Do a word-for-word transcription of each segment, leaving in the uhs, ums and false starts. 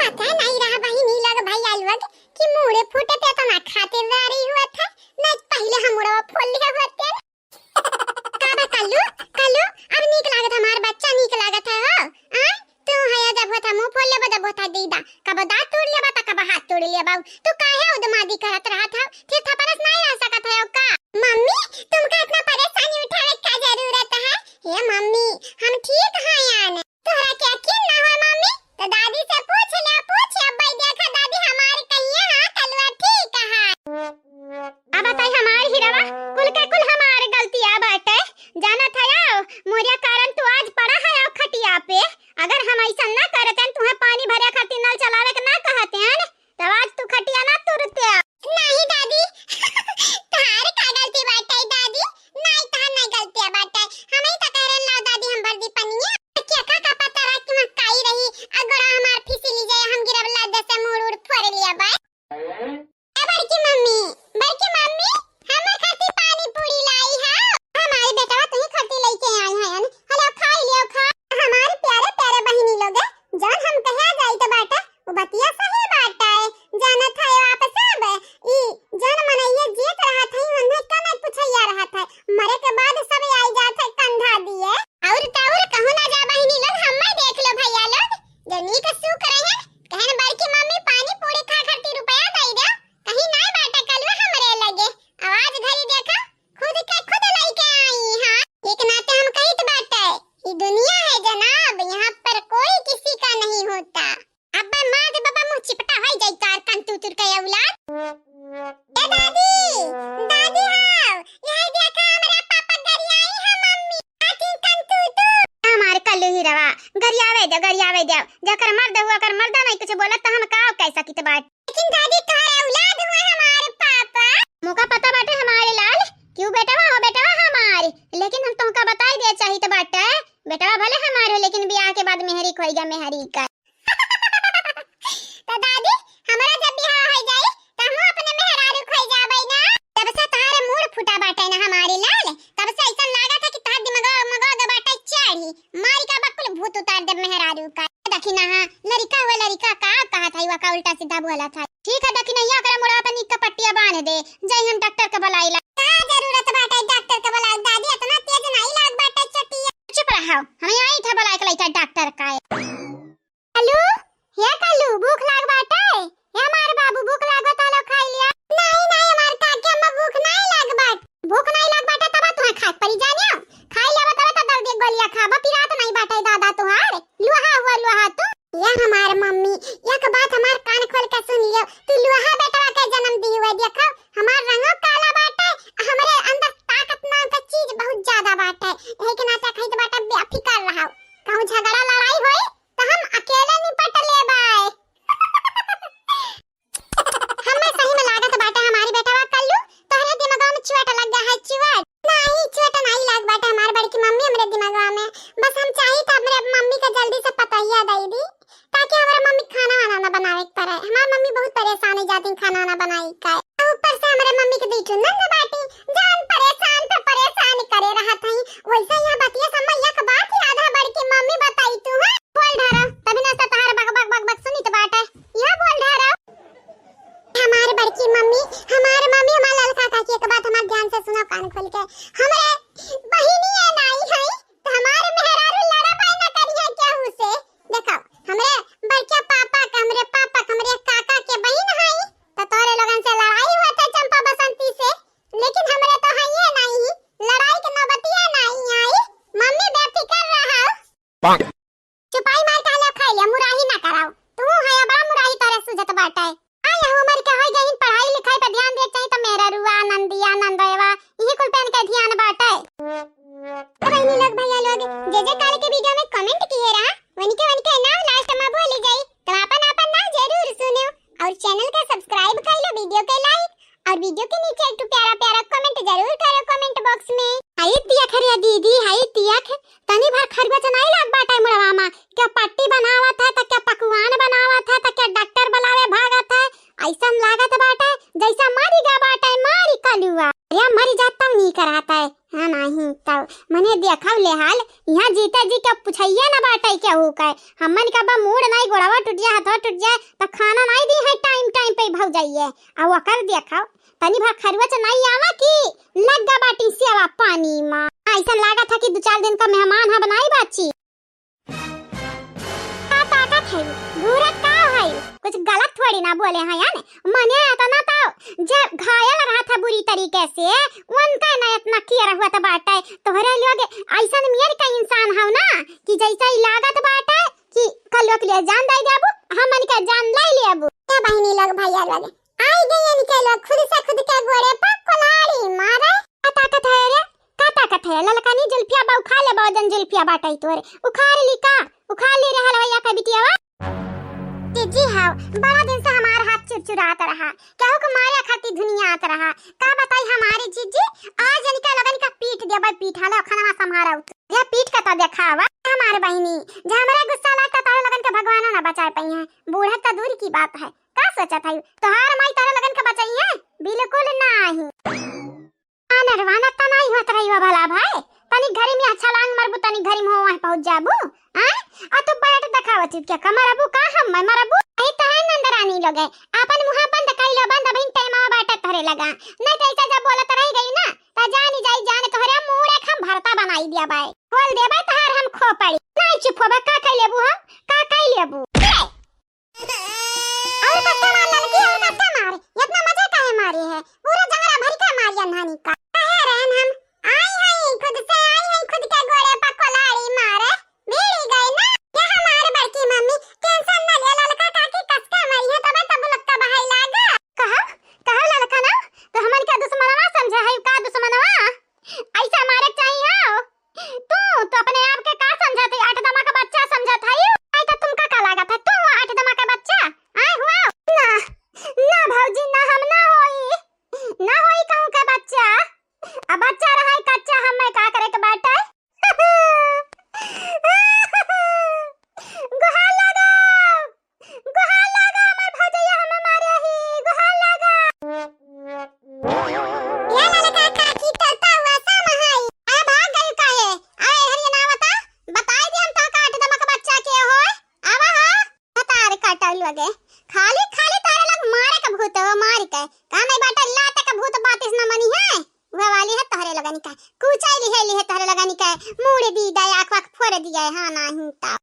पता नहीं रहा बहिनी लोग भैया लोग कि मूड़े फूटे पे इतना खातिरदारी हुआ था, नहीं पहले हम मुड़वा फोड़ लिया होते। का बा कल्लू, कल्लू, अब नीक लागत हमार बच्चा, नीक लागत है हो। आय, तू है जब होता मुंह फोड़ लेबा, जब होता दीदा, कब दांत तोड़ लेबा, त कब हाथ तोड़ लेबा। तू काहे उदमादी करत रहत हो? फिर थपरस नहीं रह सकत है का? मम्मी, तुमका इतना परेशानी उठावे का जरूरत है? हे मम्मी, हम ठीक हैं यान। तोहरा के यकीन ना हो मम्मी, तो दादी से पूछ ले, पूछ ले। अब्बा देखा दादी हमार कहिए, हाँ, कलुआ ठीक है। अब बताई हमार हीरवा, कुल के कुल हमार गलतिया बाटे। जानत हयो, मोरिया कारण तू आज पड़ा है खटिया पे। अगर हम ऐसा ना करते, तुहे पानी भरे खातिर नल चलावे के ना कहते, तब आज तू खटिया ना तुरते। नहीं दादी, तहार का गलती बाटे दादी? नहीं, तहार नहीं गलती बाटे। हम ही तो कह रहे लाओ दादी, हम भर दी पनिया। क्या का, का पता रहा कि मक्काई रही, अगोड़ा हमार फिसली जाए, हम गिरब लद से मुड़ उड़ फोड़ लिया बा। ए बड़की मम्मी, बड़की मम्मी, हम खातिर पानी पूरी लाई है। हमारी बेटवा तुही खातिर लेके आई है। हेलो, खाई लियो, खा। हमारे प्यारे प्यारे बहिनी लोग, जौन हम कहा जाई तो बाटा, वो बतिया सही बाटा है। जानत है आप सब, ई जौन मनैया जीत रहत है, उन्हें कम एक पुछैया रहत है, मरे के बाद सब आई जात है कंधा दिए। और तो और कहूँ ना जा बहिनी लोग, हमें देख लो भैया लोग, जो नीक सुख रहे, कहन बड़की मम्मी पानी पूरी खा खातिर रुपया दे दे, कहीं ना बाटा कलुआ हमरे लगे। आवाज घरी देखा, खुद के खुद लेके आई, हाँ। एक नाते हम कहित बाटे, ई दुनिया है जनाब, यहाँ पर कोई किसी का नहीं होता। अब्बे मार दे बाबा, मुंह चिपटा होई जाई तार कान तूतुर के औलाद। ए दादी, दादी हाव, यही देखा हमरा पापा गरियाई है मम्मी। आती कान तूतुर। हमार कल्लू हीरवा, गरियावे दे, गरियावे दे। जेकर मर्द हुआ कर मर्दा नहीं कुछ बोलत तो हम का कह सकित बाटे। लेकिन दादी तोहरे औलाद हुए हमारे पापा। मोका पता बाटे हमारे लाल, क्यों बेटवा हो बेटवा हमारे, लेकिन हम तुमका बताई दे चाहित बाटे, बेटवा भले हमारे हो, लेकिन बियाह के बाद मेहरी खोई गया, मेहरी का। तो दादी, हमरा जब बियाह हो जाई, तो हम अपने मेहरारू खोई जाबै ना। तब से तोहरे मूड़ फूटा बाटे ना हमारे लाल, तब से ऐसा लागत है कि तोहर दिमाग मगो के बाटे चढ़ी, मारी का बकुल भूत उतार दे मेहरारू का। देखी ना, हाँ, लड़िका हुआ लड़िका का कहत है, वका उल्टा सीधा बोलत है। ठीक है, देखी नहीं, ओकरा मुड़वा पे नीक के पट्टिया बांध दे, जाई हम डॉक्टर के बुलाई ला। का जरूरत बाटे डॉक्टर के बुलाई? दादी, इतना तेज नहीं लाग बाटे चटिया। चुप रहो, हम आई था बुलाई के लइका डॉक्टर का। कल्लू, हे कल्लू, भूख लाग बाटे? हे हमार बाबू, भूख लाग बा, तालो खाई लिया। नहीं, नहीं, हमार काकी अम्मा, भूख नहीं लाग बाट। भूख नहीं लाग बाटे, तब तुम्हें खाए पड़ी जानियो। खाई लेबा तबे तो दर्द एक गोलियां खाबा, पिरात नहीं बाटे दादा तुहार। लुहा हुआ लुहा तू। या हमार मम्मी, एक बात हमार कान खोल के सुन लियो। तू लुहा बेटवा के जन्म दी हुए, देखो, हमार रंगो काला बाटे, हमरे अंदर ताकत नाम का चीज बहुत ज्यादा बाटे। यही के नाते कहित बाटे, बेफिकर रहो। कहूँ झगड़ा लड़ाई होई, तो हम अकेले निपट लेबै। हमें सही में लागत बाटे हमारी बेटवा कल्लू, तोहरे दिमागवा में चोट लग गया है, चोट। नहीं, चोट नहीं लाग बाटे हमार बड़की मम्मी हमरे दिमागवा में। बस हम चाहित हमरे मम्मी का जल्दी से पतोहिया दे दी, ताकि हमरे मम्मी खाना वाना ना बनावे के पड़े। हमार मम्मी बहुत परेशान हो जाती खाना वाना बनाई का। ऊपर से हमरे मम्मी के दू ठो नंद बाटी, जान परेशान पे परेशान करे रहत हई। वैसे यहाँ बतिया समय एक बात याद है बड़की मम्मी बताई तू, हाँ? बोल ढारा, तभी ना से तहार बक बक बक बक सुनित बाटे। यह बोल ढारा। हमार बड़की मम्मी, हमार मम्मी, हमार ललका काकी, एक बात हमार ध्यान से सुनो कान खोल के। हमरे बहिनी ये नाई है, तो हमार मेहरारू लड़ा पाई ना करी है केहू से। देखो, हमरे बड़का पापा के, हमरे पापा के, हमरे काका के बहिन है, तो तोरे लोगन से लड़ाई हुआ था चंपा बसंती से, लेकिन हमरे तो है ये नहीं, लड़ाई के नौबतिया नहीं आई। कहे, हमन का बा मूड़ नाई, गोड़वा टूट जाए, हथवा टूट जाए, त खाना नाई दी है टाइम टाइम पे भौजाइये। आ ओकर देखो, तनी भर खरुआ च नाई आवा कि लग गा बाटी सेवा पानी मा। ऐसन लागत है कि दो चार दिन का मेहमान है बनाई बाची। का ताकत है, घूरत का है? कुछ गलत थोड़ी ना बोले हैं याने। मने इतना तो जे घायल रहा था बुरी तरीके से, उनका ना इतना किया हुआ था बाटे। तोहरे लोग ऐसन मेर का इंसान हो ना कि जैसा ही लागत बाटे कि कल लोग ले जान दे जाबू, हमन के जान ले लेबू। ए बहिनी लोग, भैया लोग, आई गई इनके लोग खुद से खुद के गोड़े पर कुल्हाड़ी मारे। का ताकत है रे? का ताकत है? ललकनी जुल्फिया बा, उखाड़ ले बा, जन जुल्फिया बाटे तोरे। उखाड़ ली का? उखाड़ ली रहल भैया का बिटियावा। जीजी हाव, बड़ा दिन से हमार हाथ चुरचुरात रहा, केहू के मारे खातिर धुनियात रहा। का बताई हमारे जीजी, आज इनके लोगन का पीट देबे, पीट हाले खनवा संभारा उत। ये पीट के तो देखावा हमारे बहिनी, जे हमरे गुस्सा लागता तारे लोगन के भगवानो ना बचाए पाई हैं। बूढ़ा तो दूर की बात है, का सोचत है तोहार माई तारे लोगन के बचाई है? बिल्कुल नाही। आनर वानर त नाई होत रही हो भला भाई, तनी घरी में छलांग मरबू, तनी घरी में हो वहाँ पहुँच जाबू। आय, आ तू बैठ देखावत हूँ क्या, का मरबू का हम मैं मरबू? आई तो है नंदरानी लोग है, आपन मुँह बंद कर लो, बंद अभी टाइम बाटे तोहरे लगा, नहीं तो ऐसा जब बोलत रह गई ना, तो जानी जाई जान तोहरे मूड़े हम भरता बनाई दिया बाय, खोल देबे तोहार हम खोपड़ी। नहीं चुप होबे, का कह लेबू हो, का कह लेबू? और कट्टा मार ललकी, और कट्टा मार। इतना मजा काहे मारे है? पूरा जंगला भर के मारिया नानी का। काहे रहन हम? आई हई, खुद से आई हई, खुद के गोड़े पर कुल्हाड़ी मारे। भिड़ी गई ना? ये हमार बड़की मम्मी, टेंशन न ले, ललका काकी कस के मरी है, तबे तब लगता बहाई लागा। कहा, कहा ललका ना, तो हमन का दुश्मनवा समझा है, का दुश्मनवा? ऐसा मारे के चाहिए हो। तू तो अपने आप के का समझत है? आठ दमा का बच्चा समझत है? आई तो तुमका का लागत है? तू हुआ आठ दमा का बच्चा? आय हुआ? ना, ना भौजी, ना हम ना होई, ना होई कहूँ के बच्चा। अब बच्चा रहा कच्चा, हम मैं का करे के बाटे? गुहार लगा। गोहार लागा हमर भौजैया, हमें मारे ही, गोहार लागा। ए ललका काकी, तोता हुआ सा महाई। आ भाग गई काहे? आ एहर ये ना बता, बताई दे हम तो काट दमक बच्चा के होय। आवा हा, हतार काटल लगे। खाली, खाली तारे लग मारे के भूत हो, मार के। का नहीं बाटे, लाते के भूत बातिस न मनी है। वह वाली है तोहरे लगनी का। कुचाई लिहे, लिहे तोहरे लगनी का। मूड़ दी दे, आँख वाँख फोड़ दिया है, हाँ, नाही ता।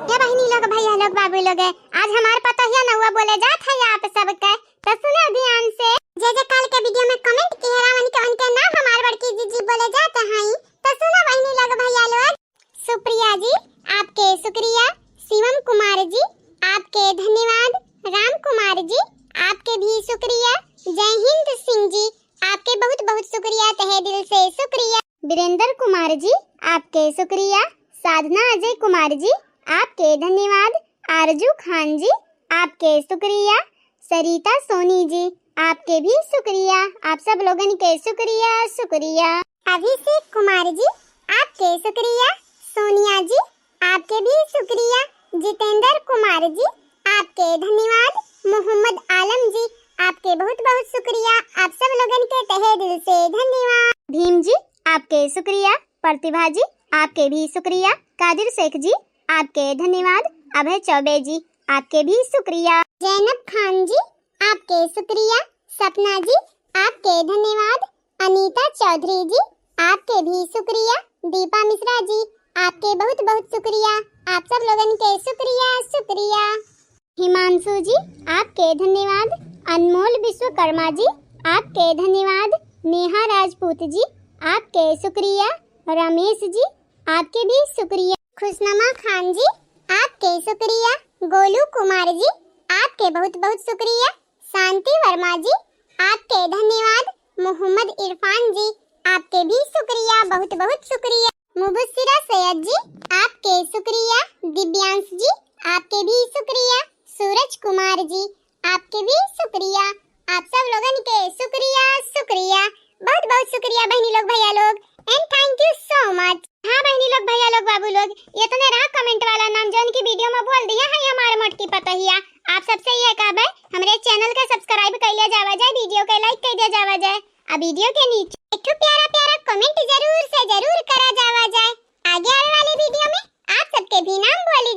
ए बहिनी लोग, भैया लोग, बाबू लोग, आज हमार पतोहिया नउआ बोले जात है आप सबके, तो सुनो ध्यान से। जे जे काल के वीडियो में comment किहे रहा, उनके, उनके नाम हमार बड़की जीजी बोले जात हैं, तो सुनो बहिनी लोग, भैया लोग। सुप्रिया जी, आपके शुक्रिया। शिवम कुमार जी, आपके धन्यवाद। राम कुमार जी, आपके भी शुक्रिया। जय हिंद सिंह जी, आपके बहुत बहुत शुक्रिया, तहे दिल से शुक्रिया। वीरेंद्र कुमार जी, आपके शुक्रिया। साधना अजय कुमार जी, आपके धन्यवाद। आरजू खान जी, आपके शुक्रिया। सरिता सोनी जी, आपके भी शुक्रिया। आप सब लोगन के शुक्रिया, शुक्रिया। अभिषेक कुमार जी, आपके शुक्रिया। सोनिया जी, आपके भी शुक्रिया। जितेंद्र कुमार जी, आपके धन्यवाद। मोहम्मद आलम जी, आपके बहुत बहुत शुक्रिया। आप सब लोगन के तहे दिल से धन्यवाद। भीम जी, आपके शुक्रिया। प्रतिभा जी, आपके भी शुक्रिया। कादिर शेख जी, आपके धन्यवाद। अभय चौबे जी, आपके भी शुक्रिया। जैनब खान जी, आपके शुक्रिया। सपना जी, आपके धन्यवाद। अनीता चौधरी जी, आपके भी शुक्रिया। दीपा मिश्रा जी, आपके बहुत बहुत शुक्रिया। आप सब लोगन के शुक्रिया, शुक्रिया। हिमांशु जी, आपके धन्यवाद। अनमोल विश्वकर्मा जी, आपके धन्यवाद। नेहा राजपूत जी, आपके शुक्रिया। रमेश जी, आपके भी शुक्रिया। खुशनमा खान जी, आपके शुक्रिया। गोलू कुमार जी, आपके बहुत बहुत शुक्रिया। शांति वर्मा जी, आपके धन्यवाद। मोहम्मद इरफान जी, आपके भी शुक्रिया, बहुत बहुत शुक्रिया। मुबस्सिरा सैयद जी, आपके शुक्रिया। दिव्यांश जी, आपके भी शुक्रिया। सूरज कुमार जी, आपके भी शुक्रिया। आप सब लोगन के शुक्रिया, शुक्रिया, बहुत बहुत शुक्रिया बहिनी लोग, भैया लोग, and thank you so much। हाँ बहिनी लोग, भैया लोग, बाबू लोग, इतने रहा comment वाला नाम जौन की वीडियो में बोल दिया है हमारे मोटकी पतोहिया। आप सबसे ये कहबे, हमरे channel के subscribe कर लिया जावा जाए, वीडियो के like कर दिया जावा जाए, आ वीडियो के नीचे एक ठो प्यारा प्यारा comment जरूर से जरूर करा जावा जाए। आगे आवे वाली वीडियो में आप सबके भी नाम बोली